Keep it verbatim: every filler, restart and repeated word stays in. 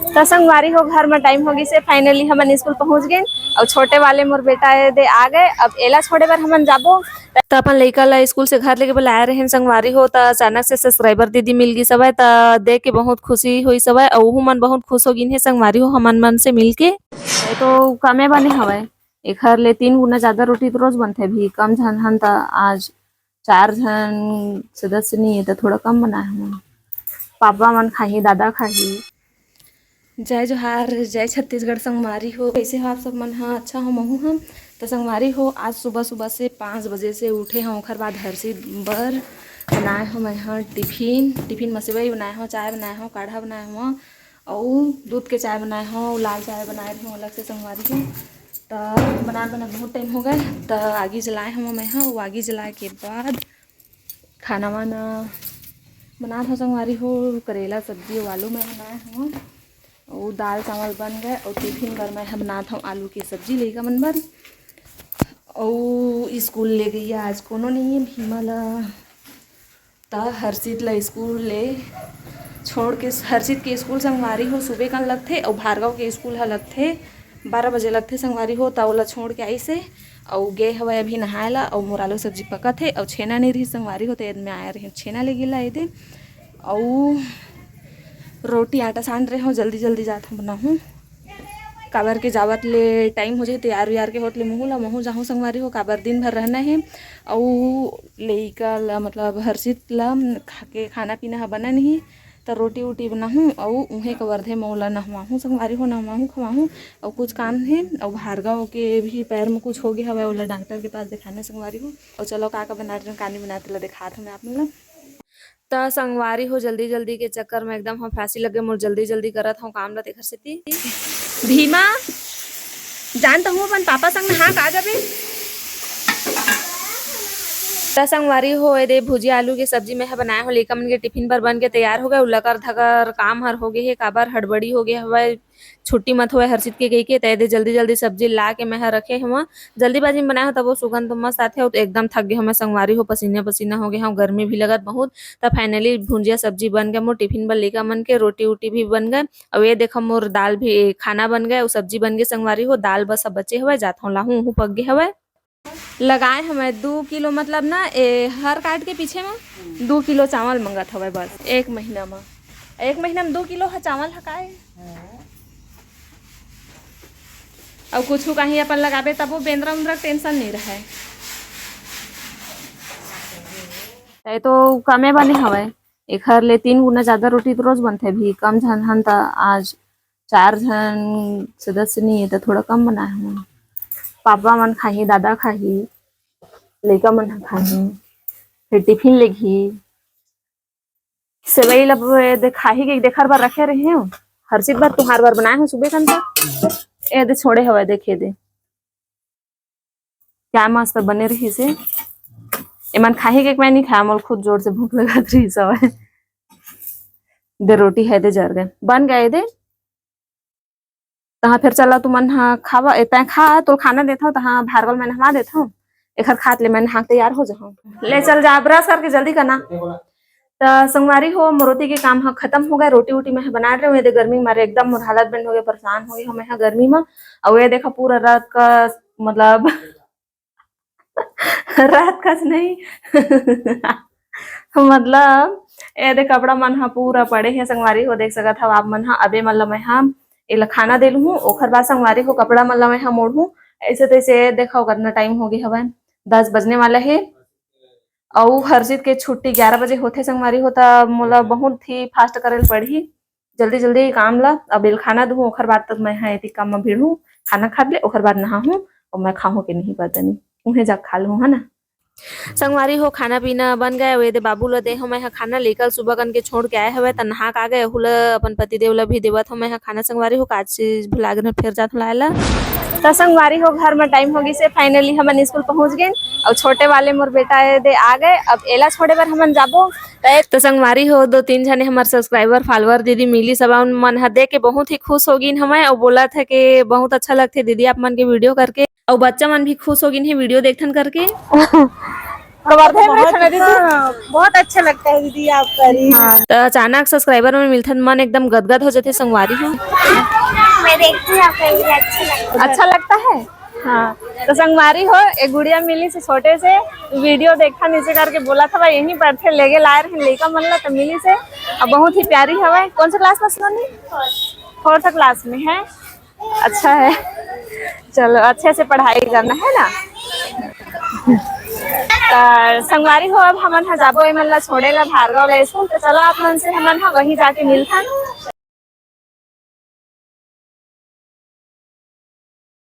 त संगवारी हो, घर म टाइम हो गिस हे, finally हमन स्कूल पहुंच गेन। अउ छोटे वाले मोर बेटा ए दे आ गए। अब एला छोड़े बर हमन जाबो। त अपन लइका ला स्कूल से घर लेके बर लाए रहेन संगवारी हो, त अचानक से सब्सक्राइबर दीदी मिल गिस हवय, त देख के बहुत खुशी होइस हवय, अउ उहू मन बहुत खुश हो गिन हे संगवारी हो हमन मन से मिल के। ये तो कमे बने हवय, एखर ले तीन गुना ज्यादा रोटी तो रोज बनथे, अभी कम झन हन, त आज चार झन सदस्य नहीं है, त थोड़ा कम बनाए हवं। पापा मन खाही, दादा खाही। जय जोहार, जय छत्तीसगढ़ संगवारी हो। कैसे हो आप सब मन? हाँ, अच्छा हो, महू हम। त संगवारी हो, आज सुबह सुबह से पाँच बजे से उठे हवं, ओखर बाद हर्षित बर बनाए हवं मैं ह टिफिन। टिफिन म सेवई बनाए हवं, चाय बनाए हवं, काढ़ा बनाए हवं, अउ दूध के चाय बनाए हवं, लाल चाय बनाए रहे हवं अलग से संगवारी हो। त बनाए बनाए बहुत टाइम हो गए, त आगी जलाए हवं मैं ह। वो आगी जलाए के बाद खाना वाना बनात हवं संगवारी हो, करेला सब्जी अउ आलू मैं बनाए हवं, अउ दाल चावल बन गए, अउ टिफिन बर मैं ह बनात हवं आलू के सब्जी लइका मन बर। अउ स्कूल ले गई आज कोनो नहीं है भीमा ला, त हर्षित ला स्कूल ले छोड़ के, हर्षित के स्कूल संगवारी हो सुबह कन लगथे, अउ भार्गव के स्कूल ह लगथे बारह बजे लगथे संगवारी हो, त ओला छोड़ के आइस हे, अउ गे हवय अभी नहाए ला, अउ मोर आलू सब्जी पकत हे, अउ छेना नहीं रही संगवारी हो, त एद में आए रहे छेना ले गिला एदे, अउ रोटी आटा सान रहे हो, जल्दी जल्दी जात हूँ बनाहूँ, काबर के जावत ले टाइम हो जाही, तैयार उयार के होत ले मुहू ला महू जाहूँ संगवारी हो, काबर दिन भर रहना हे, अउ लइका ला मतलब हर्षित ला खा के खाना पीना ह बना नहीं, त रोटी उटी बनाहूँ, अउ उहें कवर्धे म ओला नहवाहूँ संगवारी हो, नहवाहूँ खवाहूँ, अउ कुछ काम हे, अउ भार्गव के भी पैर में कुछ हो गया हवय, ओला डॉक्टर के पास दिखाना संगवारी हो, अउ चलो का का बना रहे कानी बना तेला दिखात हूँ मैं आप मन ला। त संगवारी हो, जल्दी जल्दी के चक्कर में एकदम हम फांसी लगे, मोर जल्दी जल्दी करत हूँ काम ला, तेखर सेती। भीमा, जान त हूँ अपन पापा संग नहा का जाबे। त संगवारी हो, ए दे भुजिया आलू के सब्जी मैं ह बनाए हो, लइका मन के टिफिन बर बन के तैयार हो गए, उलकर धकर काम हर हो गए हे, काबर हड़बड़ी हो गए हवय, छुट्टी मत होवय हर्षित के कहिके, त ए दे जल्दी जल्दी सब्जी ला के मैं ह रखे हवं। जल्दीबाजी में बनाए हो तब वो सुगंध तो मस्त आथे, अउ एकदम थक गए हवं मैं संगवारी हो, पसीना पसीना हो गए हवं, गर्मी भी लगत बहुत। त finally भुंजिया सब्जी बन गए, मोर टिफिन बर लइका मन के रोटी उटी भी बन गए। अउ ये देखो मोर दाल भी, खाना बन गए, अउ सब्जी बन गए संगवारी हो, दाल बस अब बचे हवय, जात हूँ लाहूँ, उहू पक गए हवय। लगाए हवय दू किलो, मतलब ना, ए हर काट के पीछे में दू किलो चावल मंगत हवय बस एक महीना में। एक महीना में दू किलो ह चावल ह काय? अउ कुछु कहीं अपन लगाबे तबो बेंदरा उंदरा के tension नहीं रहे। ये तो कमे बने हवय, एखर ले तीन गुना ज्यादा रोटी तो रोज बनथे, अभी कम झन हन त आज चार झन सदस्य नहीं है, त थोड़ा कम बनाए हवं। पापा मन खाही, दादा खाही, लइका मन ह खाही, फिर टिफिन लेगही। सेवई ला ब-, ए दे खाही के देखार बर रखे रहे हूँ, हर्षित बर, तुहार बर बनाए हूँ सुबह कन त। ए दे छोड़े हवय, देखे दे। क्या मस्त बने रहिस हे। एमन खाही के मैं नहीं खाया, मोला खुद जोर से भूख लगत रहिस हवय। दे रोटी है दे जर गए, बन गए दे। तहाँ फिर चला तुमन हा खावा, ए, तैं खा, तोल खाना देथव, तहाँ भार्गव मैं नहवा देथव। एखर खात ले मैं नहा के तैयार हो जाहूँ। ले चल जा, brush करके जल्दी करना। त संगवारी हो, मोर रोटी के काम ह खत्म हो गए, रोटी उटी मैं ह बना रहे हूँ। ये दे गर्मी के मारे एकदम मोर हालत बंद हो गए, परेशान हो गए हूँ मैं ह गर्मी में। अउ ये देखा पूरा रात का, मतलब रात कस नहीं मतलब ये दे कपड़ा मन ह पूरा पड़े हे संगवारी हो, देख सकत हव आप मन ह। अबे मन ल मैं ह एला खाना दे लूहूँ, ओखर बाद संगवारी हो कपड़ा मन ल मैं ह मोड़हूँ। ऐसे तैसे देखो कतना टाइम हो गए हवय, दस बजने वाला हे। अउ हर्षित के छुट्टी ग्यारह बजे होथे संगवारी हो, त मोला बहुत ही fast करे ल पड़ही, जल्दी जल्दी काम ला। अब एल खाना दूहूँ, ओखर बाद तक मैं ह एती काम म भिड़हूँ, खाना खा ले, ओखर बाद नहाहूँ, अउ मैं खाहूँ के नहीं पता नहीं, उहें जा खा लूहूँ, है ना। संगवारी हो, खाना पीना बन गए, अउ ये दे बाबू ला दे हूँ मैं ह खाना, लेकर सुबह कन के छोड़ के आए हवय, त नहा के आ गए, ओहू ला अपन पतिदेव ला भी देवत हूँ मैं ह खाना। संगवारी हो, का चीज भुला गे, फिर जात हूँ लाए ला। त संगवारी हो, घर में टाइम हो गिस हे, finally हमन स्कूल पहुंच गए, अउ छोटे वाले मोर बेटा ए दे आ गए। अब एला छोड़े बर हमन जाबो। त, त संगवारी हो, दो तीन झने हमर subscriber follower दीदी मिली सब, उन मन ह देख के बहुत ही खुश हो गिन हवय, अउ बोलत हे कि बहुत अच्छा लगथे दीदी आप मन के video करके। अउ बच्चा मन भी खुश हो गिन हे video देखथन करके। तो वर्धे में बैठे ना दीदी। हाँ, बहुत अच्छा लगता है दीदी आपका रील। हाँ, तो अचानक सब्सक्राइबर मन मिलथन, मन एकदम गदगद हो जाथे संगवारी हो। मैं देखती हूँ आपका रील, अच्छा लगता है। अच्छा लगता है। हाँ, तो संगवारी हो, एक गुड़िया मिली से छोटे से, वीडियो देखा नीचे करके बोला था भाई, यहीं पर थे, लेके लाए रहे लइका मन ला, तो मिली से। अब बहुत ही प्यारी हवय। कौन से क्लास में सुनानी? फोर्थ क्लास में है। अच्छा है, चलो अच्छे से पढ़ाई करना है ना। तो संगवारी हो, अब हमन ह जाबो एमन ला छोड़े ला भार्गव ले स्कूल। तो चलो आप मन से हमन ह वहीं जाके मिलथन।